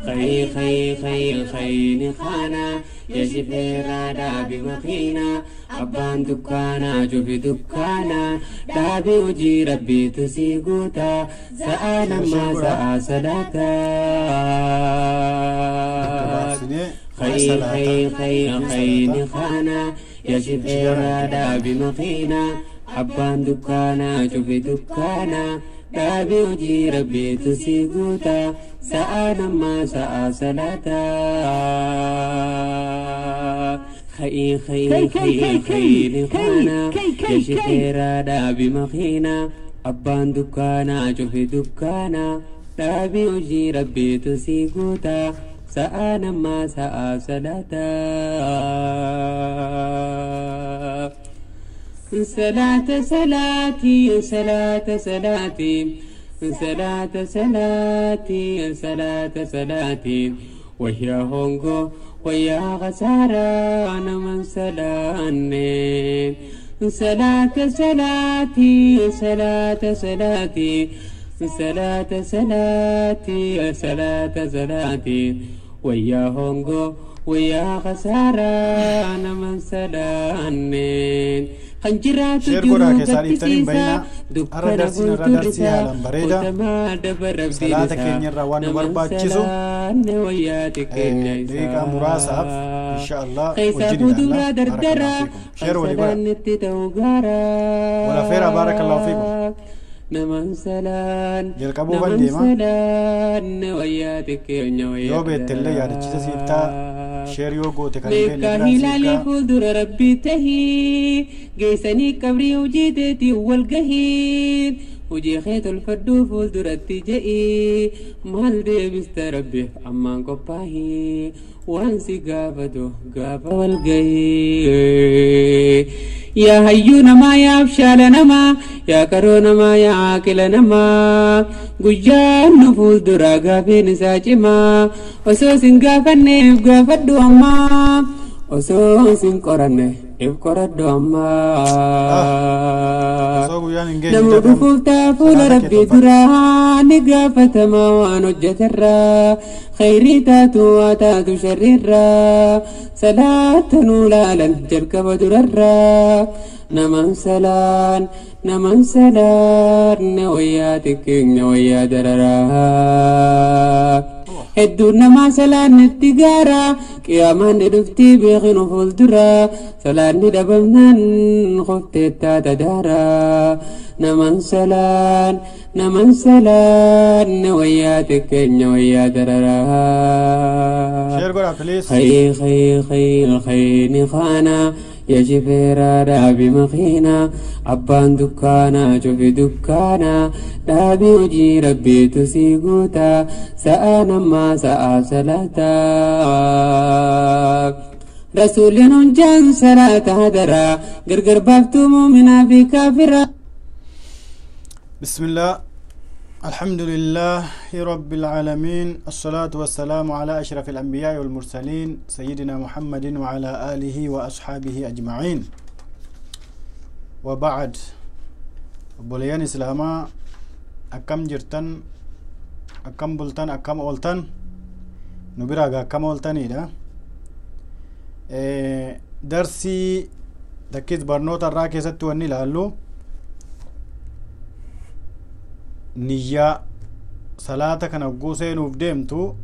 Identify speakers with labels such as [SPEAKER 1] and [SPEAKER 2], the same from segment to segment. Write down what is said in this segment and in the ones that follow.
[SPEAKER 1] خي خي خي خيني خانا يا شفيرا دابي مخينا أبان دكانا جوفي دكانا دابي وجي ربي تسيقوتا سأنا ما سأ سلاتا خي خي خي خيني خانا يا شفيرا دابي مخينا أبان دكانا جوفي دكانا دابي وجي ربي تسيقوتا سأنا ما سأ سلاتا خي خي خي خي خانا يا شفيرا دابي مخينا أبان دكانا جوفي دكانا دابي وجي ربي تسيقوتا سأنا ما سأ سلاتا صلاة صلاتي صلاة صلاتي صلاة صلاتي صلاة صلاتي وهي هونغو ويا غسارة أنا من سلاني صلاة صلاتي صلاة صلاتي صلاة صلاتي صلاة صلاتي ويا هونغو ويا خسارة أنا من سلاني خنجرات
[SPEAKER 2] Share godhaa keessaa dhiiftanii hin bahinaa. Har'a darsiin irra darsii haalaan bareeda. Salaata keenya irraa waan nu barbaachisu daqiiqaa muraasaaf insha Allah wajjin ilaalla. Barakallahu fiikum. Share walii godhaa. Wala feera barakallahu fiikum. Jalqabuufan deema. Yoo beektellee yaadachiisa siif ta'a. Share yoo goote kan hin beekne biraan siif
[SPEAKER 1] Meeqaa
[SPEAKER 2] ga'a.
[SPEAKER 1] fuuldura rabbii tahii geessanii qabrii hojii teetii wal gahii hojii kee tolfadhuu fuulduratti je'ii maal deebista rabbiif ammaan qophaahii waan si gaafatu gaafa wal gahii. Yaa hayyuu namaa yaa abshaala namaa yaa qaroo namaa yaa aaqila namaa guyyaan nu fuulduraa gaafiin isaa cimaa osoo sin gaafanneef gaafadhu ammaa osoo sin qoranne if qoradhu ammaa.
[SPEAKER 2] Osoo guyyaan hin geenye
[SPEAKER 1] Namni
[SPEAKER 2] dafan
[SPEAKER 1] dhufuuf ta'a fuula
[SPEAKER 2] salaata kee
[SPEAKER 1] rabbii
[SPEAKER 2] tolfadhu.
[SPEAKER 1] duraa ni gaafatama waan hojjeterraa khayrii taatu waa taatu sharriirraa salaata nuu laalan jalqaba durarraa naman salaan naman salaan wayyaa xiqqeenya wayyaa dararaa. Hedduun namaa salaannitti gaara qiyaamaan ni dhuftii beekinu fuuldura salaanni dhabamnaan qofteettaa tadaara naman salaan naman salaan wayyaa xiqqeenya wayyaa dararaa.
[SPEAKER 2] Share godhaa please.
[SPEAKER 1] خي خي خي الخيني خانا يا شفيرا دابي مخينا أبان دكانا شوفي دكانا دابي وجي ربي تسيقوتا سأنا ما سأ سلاتا رسول جان سلاة هدرا قرقر بافتو مؤمنا في كافرا
[SPEAKER 2] بسم الله الحمد لله رب العالمين الصلاة والسلام على أشرف الأنبياء والمرسلين سيدنا محمد وعلى آله وأصحابه أجمعين وبعد بوليان إسلاما أكم جرتن أكم بلتن أكم أولتن نبرا أكم أولتن إذا درسي تكيز برنوتا الراكي ستواني لالو niyyaa salaata kana hogguu seenuuf deemtu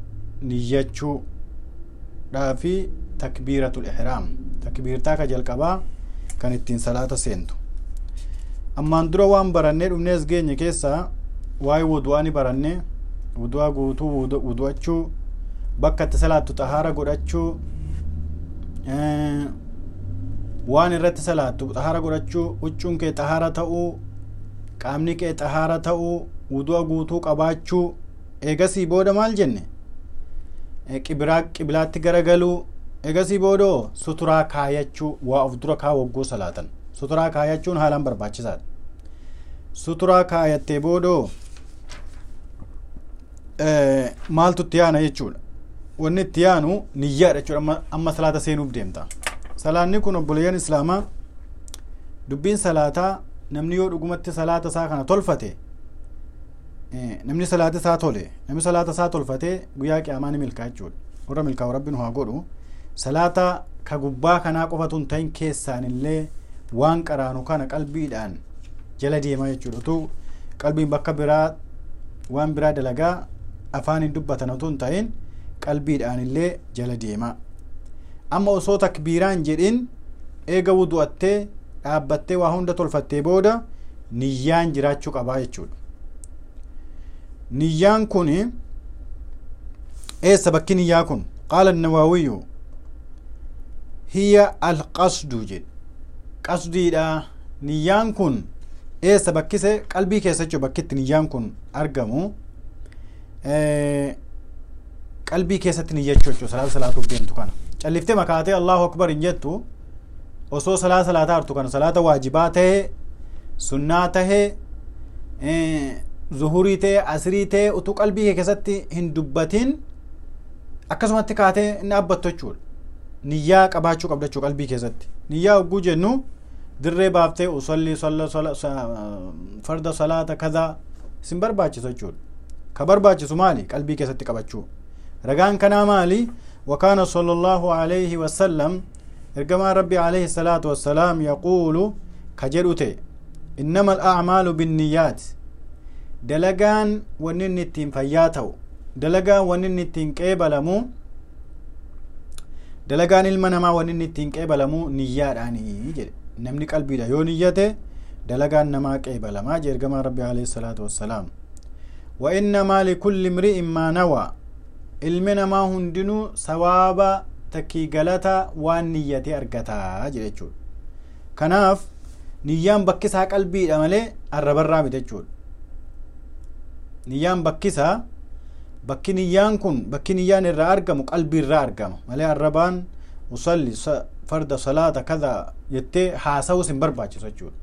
[SPEAKER 2] niyyachuudhaa fi takbiiratul ihraam takbiirtaa ka jalqabaa kan ittiin salaata seentu. Ammaan dura waan barannee dhufnee as geenye keessaa waa'ee wudu'aa ni baranne wudu'aa guutuu wudu'achuu bakka itti salaattu xahaara godhachuu waan irratti salaattu xahaara godhachuu huccuun kee xahaara ta'uu qaamni kee xahaara ta'uu wudu'a guutuu qabaachuu eegasii booda maal jenne qibilaatti garagaluu eegasii boodoo suturaa kaayachuu waa of dura kaa wagguu salaatan suturaa kaayachuun haalaan barbaachisaadha. Suturaa kaayattee boodoo maaltu itti yaana jechuudha. Wanni itti yaanu niyyaadha jechuudha. Amma salaata seenuuf deemta. Salaanni kun obboleeyyan islaamaa dubbiin salaataa namni yoo dhugumatti salaata isaa kana tolfate Namni salaata isaa tole, namni salaata isaa tolfatee guyyaa qiyaamaa ni milkaa jechuudha. Warra milkaa'u Rabbi nu haa godhu. Salaata ka gubbaa kanaa qofatu hin ta'in keessaanillee waan qaraanu kana qalbiidhaan jala deema jechuudha. Utuu qalbiin bakka biraa waan biraa dalagaa afaan hin dubbatan utuu hin ta'in qalbiidhaan illee jala deema. Amma osoo takbiiraan jedhin eega wudu'attee dhaabbattee waa hunda tolfattee booda niyyaan jiraachuu qabaa jechuudha. Niyyaan kun eessa bakki niyyaa kun? Qaala Nawawiyyu hiya alqasdu jedhe. Qasdiidha. Niyyaan kun eessa bakkise? Qalbii keessa jechuudha bakki itti niyyaan kun argamu. Qalbii keessatti niyyachuu jechuudha salaata salaatuuf deemtu kana. Calliftee makaatee Allahu akbar hin jettu. Osoo salaata salaataa jirtu kana salaata waajibaa ta'e, sunnaa ta'e, zuhurii ta'e, asrii ta'e utuu qalbii kee keessatti hin dubbatin akkasumatti kaatee hin dhaabbattu jechuudha. Niyyaa qabaachuu qabda jechuudha qalbii keessatti. Niyyaa hogguu jennu dirree baaftee usalli farda salaata kadaa isin barbaachisu jechuudha. Ka barbaachisu maali? Qalbii keessatti qabachuu. Ragaan kanaa maali? Wakaana sallallahu alayhi wasallam ergamaan Rabbi alayhi salaatu wassalaam yaquulu ka jedhu ta'e innama al'acmaalu binniyaat. Dalagaan wanni inni ittiin fayyaa ta'u, dalagaan wanni inni ittiin qeebalamu, dalagaan ilma namaa wanni inni ittiin qeebalamu niyyaadhaanii jedhe. Namni qalbiidha yoo niyyate dalagaan namaa qeebalamaa jedhe ergamaan Rabbi alayhi salaatu wassalaam. Wa innamaa likulli imri'in maa nawaa. Ilmi namaa hundinuu sawaaba takkii galata waan niyyatee argataa jedhe jechuudha. Kanaaf niyyaan bakki isaa qalbiidha malee arrabarraa miti jechuudha. Niyyaan bakki isaa bakki niyyaan kun bakki niyyaan irraa argamu qalbii irraa argama malee arrabaan usalli farda salaata kaza jettee haasa'uus hin barbaachisu jechuudha.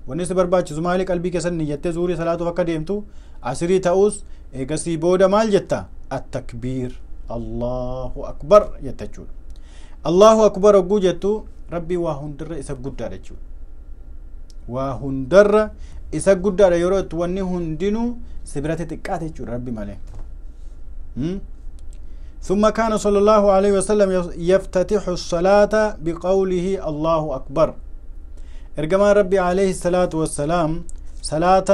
[SPEAKER 2] Wanni si barbaachisu maali? Qalbii keessatti niyyattee zuhurii salaatuuf akka deemtu asirii ta'us eegasii booda maal jetta? At-takbiir Allahu akbar jetta jechuudha. Allahu akbar hogguu jettu Rabbii waa hundarra isa guddaadha jechuudha. Waa hundarra isa guddaadha yeroo itti wanni hundinuu si biratti xiqqaate jechuudha Rabbi malee. ثم كان صلى الله عليه وسلم يفتتح الصلاة بقوله الله أكبر. إرجما ربي عليه الصلاة والسلام صلاة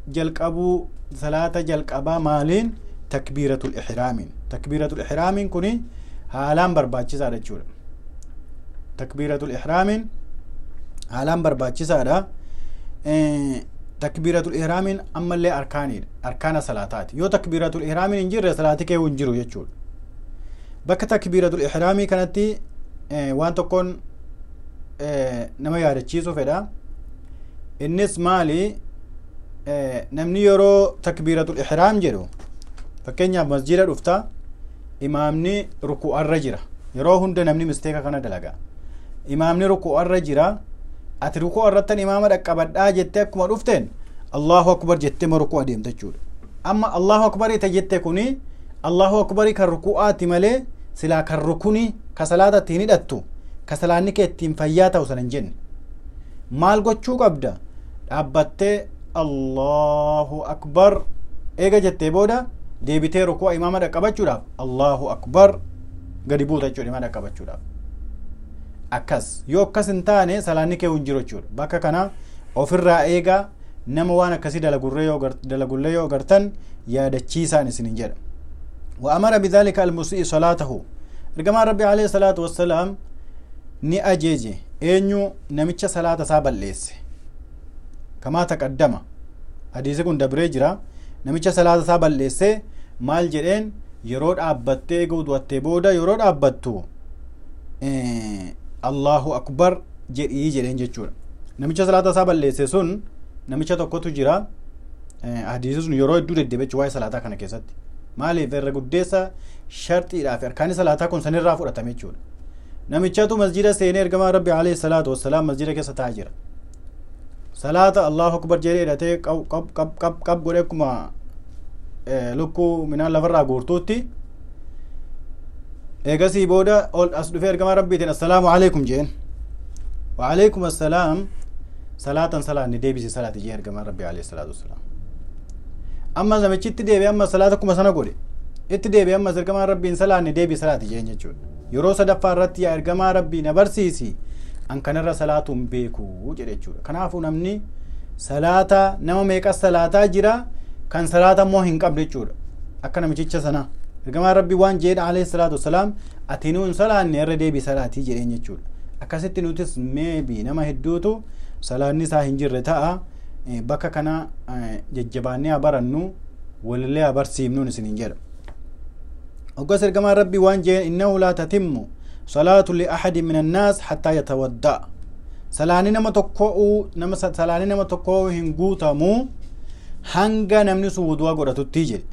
[SPEAKER 2] جلقبو صلاة جلقبا مالين تكبيرة الإحرام. تكبيرة الإحرام كوني هالام برباچي سارة جور. تكبيرة الإحرام هالام برباچي سارة. تكبيرة الإحرام أما اللي أركاني أركان صلاتات يو تكبيرة الإحرام إنجير صلاتك ينجرو يجول. بك تكبيرة الإحرام كانت وان تكون نما يارتشيزو فدا الناس مالي نمني يرو تكبيرة الإحرام جرو. فكنيا مسجد رفتا إمامني ركوع الرجرة يرو هند نمني مستيكا كان دلقا إمامني ركوع الرجرة ati rukuu irrattan imaama dhaqqabadhaa jettee akkuma dhufteen Allahu akbar jettee ma rukuu adeemta jechuudha. Amma Allahu akbarii ta jette kuni Allahu akbarii kan ruku'aati malee silaa kan rukuni ka salaata ittiin hidhattu ka salaanni kee ittiin fayyaa ta'u sana hin jenne. Maal gochuu qabda? Dhaabbattee Allahu akbar eega jettee booda deebitee ruku'a imaama dhaqqabachuudhaaf Allahu akbar gadi buuta jechuudha imaama dhaqqabachuudhaaf. Akkas yoo akkas hin taane salaanni kee hin jiru jechuudha. Bakka kana ofirraa eegaa nama waan akkasii dalagullee yoo agartan yaadachiisaan isinin jedha. Wa amara bidhalika almusii salaatahu. Ergamaan Rabbi alayhi salaatu wassalaam ni ajeeje eenyu namicha salaata isaa balleesse. Kamaa taqaddama hadiisi kun dabree jira. Namicha salaata isaa balleesse maal jedheen? Yeroo dhaabbattee eega booda yeroo dhaabbattu Allahu akbar jedhii jedheen jechuudha. Namicha salaata isaa balleesse sun namicha tokkotu jira. Hadiisi sun yeroo hedduu deddeebi'e waa'ee salaataa kana keessatti. Maaliif irra guddeessa sharxiidhaa fi arkaanni salaataa kun sanirraa fudhatame jechuudha. Namichatu masjida seenee ergamaa Rabbi alayhi salaatu wassalaam masjida keessa taa'aa jira. Salaata Allahu akbar jedhee hidhatee qab qab qab qab godhee akkuma lukkuu midhaan lafarraa guurtuutti eegasii booda ol as dhufee ergamaa Rabbiitiin assalaamu alaykum jeen. Wa alaykum assalaam salaatan salaanni deebisi salaati jee ergamaa Rabbi alayhi salaatu wassalaam. Amma namichi itti deebi'ee amma salaata akkuma sana godhe. Itti deebi'ee ammas ergamaan rabbii hin salaanne deebii salaati jeen jechuudha. Yeroo sadaffaa irratti yaa ergamaa rabbii na barsiisi an kanarra salaatu hin beeku jedhe jechuudha. Kanaafuu namni salaata nama meeqas salaataa jira kan salaata immoo hin qabne jechuudha. Akka namichicha sana ergamaan rabbii waan jedha alayhi salaatu wasalaam ati nuu hin salaanne irra deebii salaatii jedheen jechuudha. Akkasitti nutis meebi nama hedduutu salaanni isaa hin jirre ta'a. Bakka kana jajjabaannee haa barannu walillee haa barsiifnuun isiniin jedha. Hoggas ergamaan rabbii waan jeen innahu laa tatimmu salaatu li ahadi min annaas hattaa yatawadda'a. Salaanni nama tokkoo nama salaanni nama tokkoo hin guutamu hanga namni sun wudu'a godhatutti jedhe.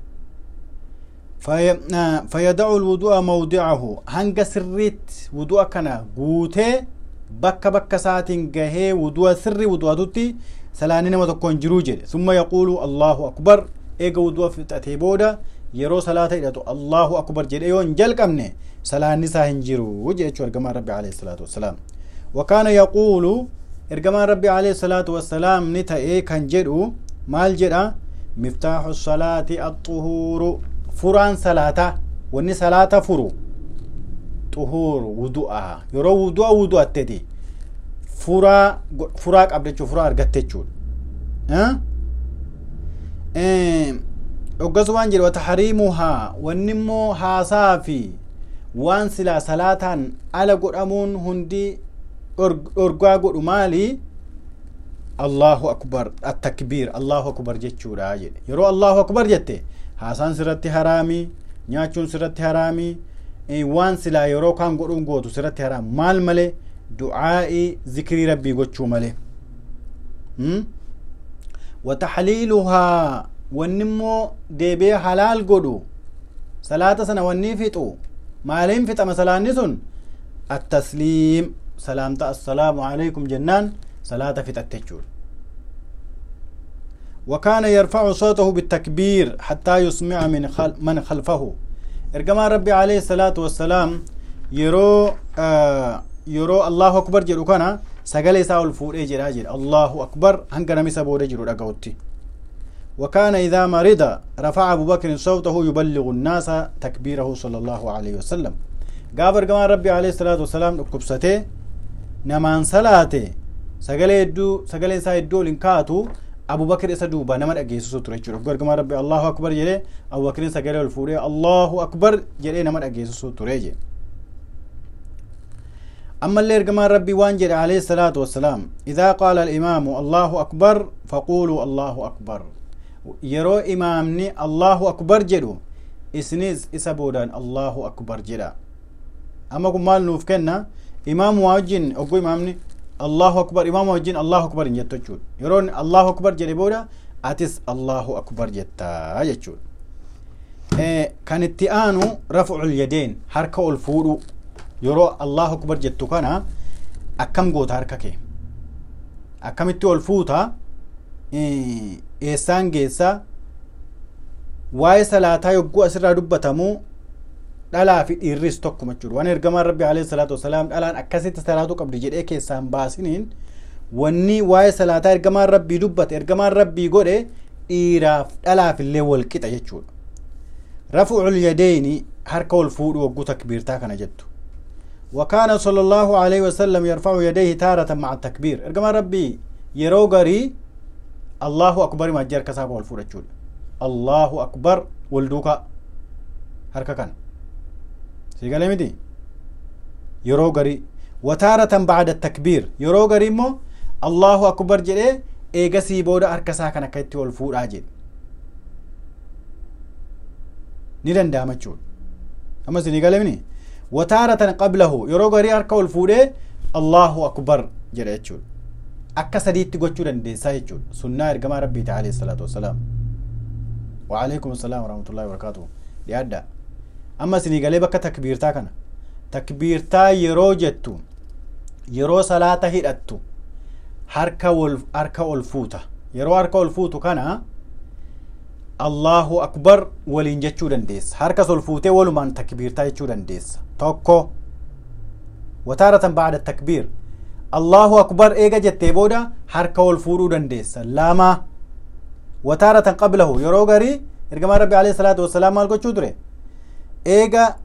[SPEAKER 2] Fayyada'u alwudu'a mawdi'ahu hanga sirriitti wudu'a kana guutee bakka bakka isaatiin gahee wudu'a sirrii wudu'atutti salaanni nama tokko hin jiruu jedhe. Summa yaquulu Allahu akbar eega wudu'a fixatee booda yeroo salaata hidhatu Allahu akbar jedhe yoo hin jalqabne salaanni isaa hin jiru jechuu ergamaan rabbi alayhi salaatu wassalaam. Wakaana yaquulu ergamaan rabbi alayhi salaatu wassalaam ni ta'ee kan jedhu maal jedha miftaaxu salaati axuhuuru furaan salaataa wanni salaata furu xuhuuru wudu'a yeroo wudu'a wudu'atteti furaa qabda jechuudha furaa argatte jechuudha. Hoggas waan jedhu watahariimuhaa wanni immoo haasaa fi waan silaa salaataan ala godhamuun hundi dhorgaa godhu maali? Allahu akbar attakbiir Allahu akbar jechuudha jedhe. Yeroo Allahu akbar jette haasaan sirratti haraamii nyaachuun sirratti haraamii waan silaa yeroo kaan godhuun gootu sirratti haraam maal malee du'aa'ii zikrii rabbii gochuu malee. Wataxliiluhaa wanni immoo deebi'ee halaal godhu salaata sana wanni fixu maaliin fixama salaanni sun attasliim salaamta assalaamu alaykum jennaan salaata fixatte jechuudha. وكان يرفع صوته بالتكبير حتى يسمع من خلفه. إرجما ربي عليه الصلاة والسلام يرو الله أكبر جلو كان سجل ساول فور أجر أجر الله أكبر هنكنا مسبور أجر أجوتي. وكان إذا مرض رفع أبو بكر صوته يبلغ الناس تكبيره صلى الله عليه وسلم. قابر كمان ربي عليه الصلاة والسلام كبسته نمان صلاته سجل يدو سجل سايدو لنكاتو أبو بكر إسدوبا نمان أجيسو ترجع. قابر كمان ربي الله أكبر جري أبو بكر سجل الفوري الله أكبر جري نمان أجيسو ترجع. أما اللي رجمان ربي وانجر عليه الصلاة والسلام إذا قال الإمام الله أكبر فقولوا الله أكبر. يرو إمامني الله أكبر جدو إسنيز إسابودان الله أكبر جدا. أما كم مال نوفكنا إمام واجن أقول إمامني الله أكبر إمام واجن الله أكبر يتوجد يرون الله أكبر جريبودا أتس الله أكبر جتا يتوجد. كان التئانو رفع اليدين حركة الفورو يرو الله أكبر جتو كان أكم قوت حركة أكم التو الفوتا eessaan geessa waa'ee salaataa yogguu asirraa dubbatamu dhalaa fi dhiirris tokkuma jechuudha. Waan ergamaan rabbi alayhi salaatu wasalaam dhalaan akkasitti salaatuu qabdi jedhee keessaan baasiniin wanni waa'ee salaataa ergamaan rabbii dubbate ergamaan rabbii godhe dhiiraaf dhalaaf illee wal qixa jechuudha. Rafu'ul yadayni harka wal fuudhu wagguu takbiirtaa kana jettu. وكان صلى الله عليه وسلم يرفع يديه تارة مع التكبير. ergamaan rabbii yeroo garii الله أكبر ما جرك سابه الفرجول الله أكبر والدوكا هركا كان سيقال مدي يروغري وتارة بعد التكبير يروغري مو الله أكبر جري إيجا سيبودا هركا ساكنا كيتي والفور أجل ندن دامتشول أما سيقال مني وتارة قبله يروغري هركا والفور الله أكبر جري تشول akka sadiitti gochuu dandeessaa jechuudha. Sunnaa ergamaa rabbiiti alayhi salaatu wassalaam. Waalaikum assalaam warahmatullahi wabarakaatuh. Dhiyaadha. Amma isinii galee bakka takbiirtaa kana. Takbiirtaa yeroo jettu yeroo salaata hidhattu harka ol fuuta. Yeroo harka ol fuutu kana Allahu akbar waliin jechuu dandeessa. Harkas ol fuutee walumaan takbiirtaa jechuu dandeessa. Tokko wataaratan ba'da takbiir. Allahu akbar eega jettee booda harka ol fuudhuu dandeessa. Lama Wataaratan qablahu yeroo garii ergamaan Rabbi alayhi salaatu wassalaam maal gochuu ture? Eega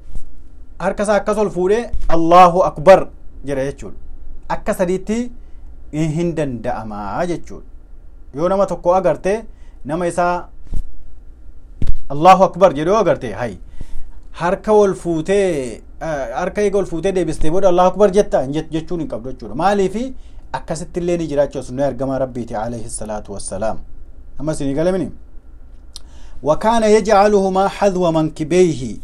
[SPEAKER 2] harka isaa akkas ol fuudhee Allahu akbar jedha jechuudha. Akka sadiitti hin danda'amaa jechuudha. Yoo nama tokko agarte nama isaa Allahu akbar jedhu yoo agarte hay harka ol fuutee harka eega ol fuutee deebistee booda Allahu akbar jetta jechuun hin qabdu jechuudha. Maaliifi akkasitti illee ni jiraachuu sunnaa ergamaa Rabbiiti alayhi salaatu wassalaam. Amma isinii galamini. وكان يجعلهما حذو منكبيه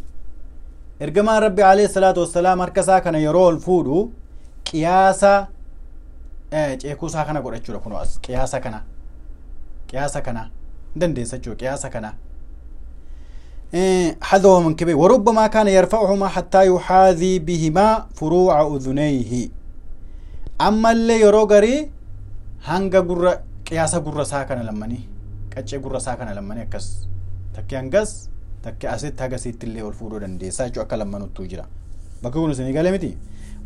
[SPEAKER 2] ergamaan Rabbi alayhi salaatu wassalaam harka isaa kana yeroo ol fuudhu qiyaasa ceekuu isaa kana godha jechuudha. Kunoo as qiyaasa kana qiyaasa kana hin dandeessa jechuudha qiyaasa kana. حذو منكبيه وربما كان يرفعهما حتى يحاذي بهما فروع أذنيه. أما اللي يرو غري هنگا غرة قياسا غرة ساكن لمني قچه غرة ساكن لمني أكس تكي هنگس تكي أسيت هنگسيت اللي والفورو دنديسا جو أكا لمنو توجرا بكون سني قال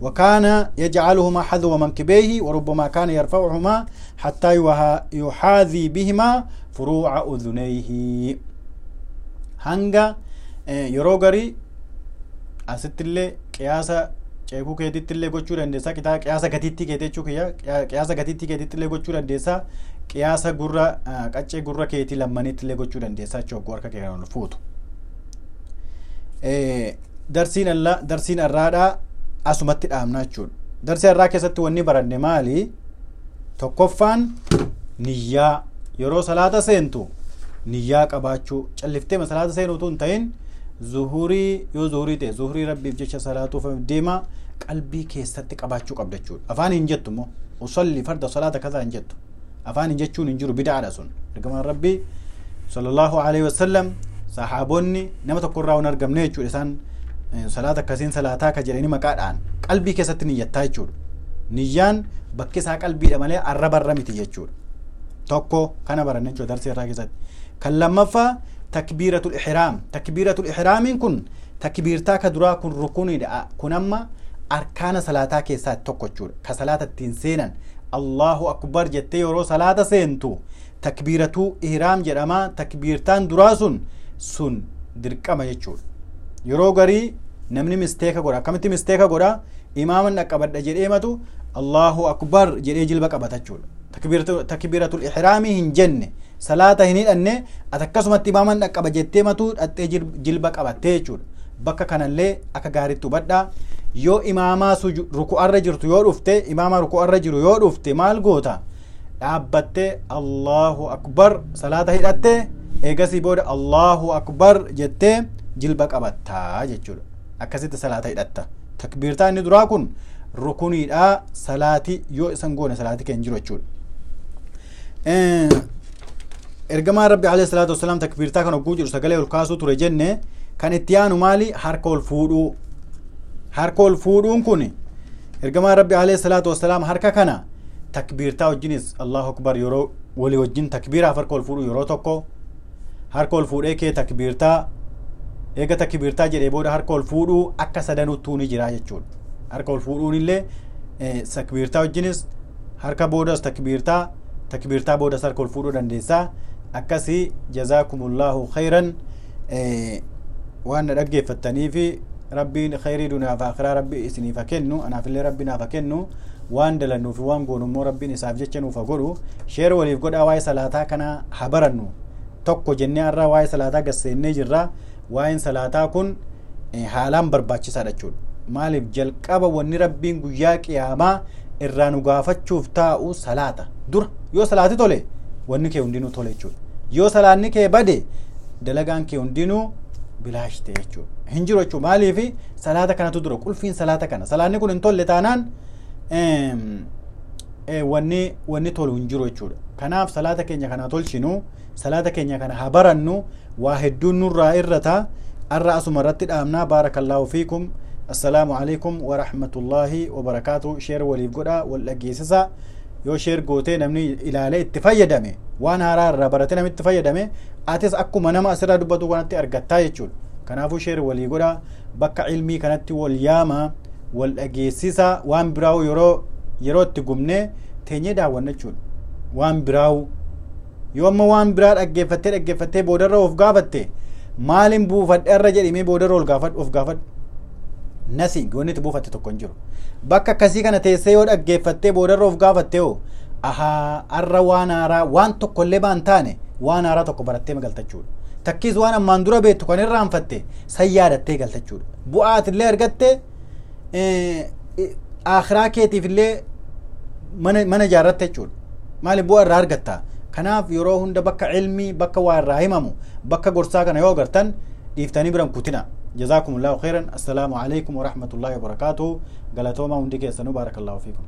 [SPEAKER 2] وكان يجعلهما حذو منكبيه وربما كان يرفعهما حتى يحاذي بهما فروع أذنيه. hanga yeroo garii asittillee qiyaasa ceekuu keetittillee gochuu dandeessaa, qiyaasa gatiittii keetii jechuu kiyya, qiyaasa gatiittii keetittillee gochuu dandeessaa, qiyaasa gurra qaccee gurra keetii lammaniittillee gochuu dandeessaa jechuudha harka kee kan ol fuutu. Darsiin arraadhaa asumatti dhaabnaa jechuudha. Darsii arraa keessatti wanni baranne maali? Tokkoffaan niyyaa, yeroo salaata seentu niyyaa qabaachuu, calliftee salaata seenuu utuu hin ta'in zuhurii yoo zuhurii ta'e zuhurii Rabbiif jecha salaatuuf deema qalbii keessatti qabaachuu qabda jechuudha. Afaan hin jettu immoo usalli farda salaata kaza hin jettu, afaan hin jechuun hin jiru, bid'aadha sun. Ergamaan Rabbii sallallahu alaihi wasallam sahaabonni nama tokko irraa hin argamne jechuudha. Isaan salaata akkasiin salaataa ka jedhanii maqaadhaan qalbii keessatti niyyattaa jechuudha. Niyyaan bakki isaa qalbiidha malee arrabarra miti jechuudha. Tokko kana baranne jechuudha darsii irraa keessatti. Kan lammaffaa takbiiratul ihraam. Takbiiratul ihraamiin kun takbiirtaa ka duraa kun rukuniidha. Kun amma arkaana salaataa keessaa tokko jechuudha. Ka salaata ittiin seenan Allahu akbar jettee yeroo salaata seentu takbiiratuu ihraam jedhama. Takbiirtaan duraa sun dirqama jechuudha. Yeroo garii namni misteeka godha. Akkamitti misteeka godha? Imaaman dhaqqabadha jedhee matu Allahu akbar jedhee jilba qabata jechuudha. Takbiiratul ihraamii hin jenne, salaata hin hidhanne, ati akkasumatti imaaman dhaqqaba jettee matu dhattee jilba qabattee jechuudha. Bakka kanallee akka gaariitti hubadhaa. Yoo imaamaa ruku'arra jirtu yoo dhufte, imaamaa ruku'arra jiru yoo dhufte maal goota? Dhaabbattee Allahu akbar salaata hidhattee eegasii booda Allahu akbar jettee jilba qabattaa jechuudha. Akkasitti salaata hidhatta. Takbiirtaa inni duraa kun rukuniidha. Salaati yoo isan goone salaati keenya jiru jechuudha. Ergamaan Rabbi alayhi salaatu wassalaam takbiirtaa kan hogguu jiru sagalee ol kaasuu ture jenne. Kan itti aanu maali? Harka ol fuudhuu. Harka ol fuudhuun kun ergamaan Rabbi alayhi salaatu wassalaam harka kana takbiirtaa wajjinis Allahu akbar yeroo walii wajjin takbiiraaf harka ol fuudhuu yeroo tokko harka ol fuudhee kee takbiirtaa eega takbiirtaa jedhee booda harka ol fuudhuu akka sadanuttuu ni jira jechuudha. Harka ol fuudhuun illee takbiirtaa wajjinis harka boodas takbiirtaa, takbiirtaa boodas harka ol fuudhuu dandeessaa. Akkasii jazaakumullahu khayran waan na dhaggeeffattanii fi Rabbiin khayrii duniyaa fi akhiraa Rabbi isiniif haa kennu, anaafillee Rabbi naaf haa kennu. Waan dalannuu fi waan goonu immoo Rabbiin isaaf jecha nuuf haa godhu. Sheer waliif godhaa, waa'ee salaataa kana haa barannu. Tokko jennee har'a waa'ee salaataa gasseennee jirra. Waa'een salaataa kun haalaan barbaachisaadha jechuudha. Maaliif jalqaba wanni Rabbiin guyyaa qiyaamaa irraa nu gaafachuuf taa'u salaata. Dura yoo salaati tole wanni kee hundinuu tole jechuudha. Yoo salaanni kee bade dalagaan kee hundinuu bilaash ta'e jechuudha. Hin jiru jechuudha. Maaliif salaata kanatu dura, qulfiin salaata kana. Salaanni kun hin tolle taanaan wanni tolu hin jiru jechuudha. Kanaaf salaata keenya kana tolchinu, salaata keenya kana haa barannu, waa hedduun nurraa irrata. Arra asuma irratti dhaabnaa. Baarakallaahu fiikum. Assalaamu alaikum wa rahmatullaahi wa barakaatu. Sheer waliif godhaa, wal dhageessisa. Yoo sheer gootee namni ilaalee itti fayyadame, waan haaraa irraa barate namni itti fayyadame, atis akkuma nama asirraa dubbatu kanatti argattaa jechuudha. Kanaafuu sheer walii godhaa, bakka ilmii kanatti wal yaama, wal dhageessisa. Waan biraa'u yeroo itti gumnee teenyee daawwanna jechuudha. Waan biraa'u Yoo amma waan biraa dhaggeeffattee dhaggeeffattee boodarra of gaafatte, maalin buufadhe irra jedhimee boodarra ol gaafadhu, of gaafadhu. Nothing, wanni itti buufatte tokko hin jiru. Bakka akkasii kana teessee yoo dhaggeeffattee boodarra of gaafatte hoo, ahaa, arra waan haaraa waan tokkollee baan taane waan haaraa tokko barattee galtachuudha. Takkiis waan ammaan dura beektu kan irraanfatte san yaadattee galtachuudha. Bu'aa atillee argatte, akhiraa keetiif illee mana ijaarratte jechuudha. Maali bu'aa irraa argatta? Kanaaf yeroo hunda bakka ilmii, bakka waa irraa himamu, bakka gorsaa kana yoo agartan dhiiftanii biran kutina. Jazaakumullahu khairan. Assalaamu alaikum warahmatullahi wabarakaatuh. Galatoomaa hundi keessanuu. Barakallahu fiikum.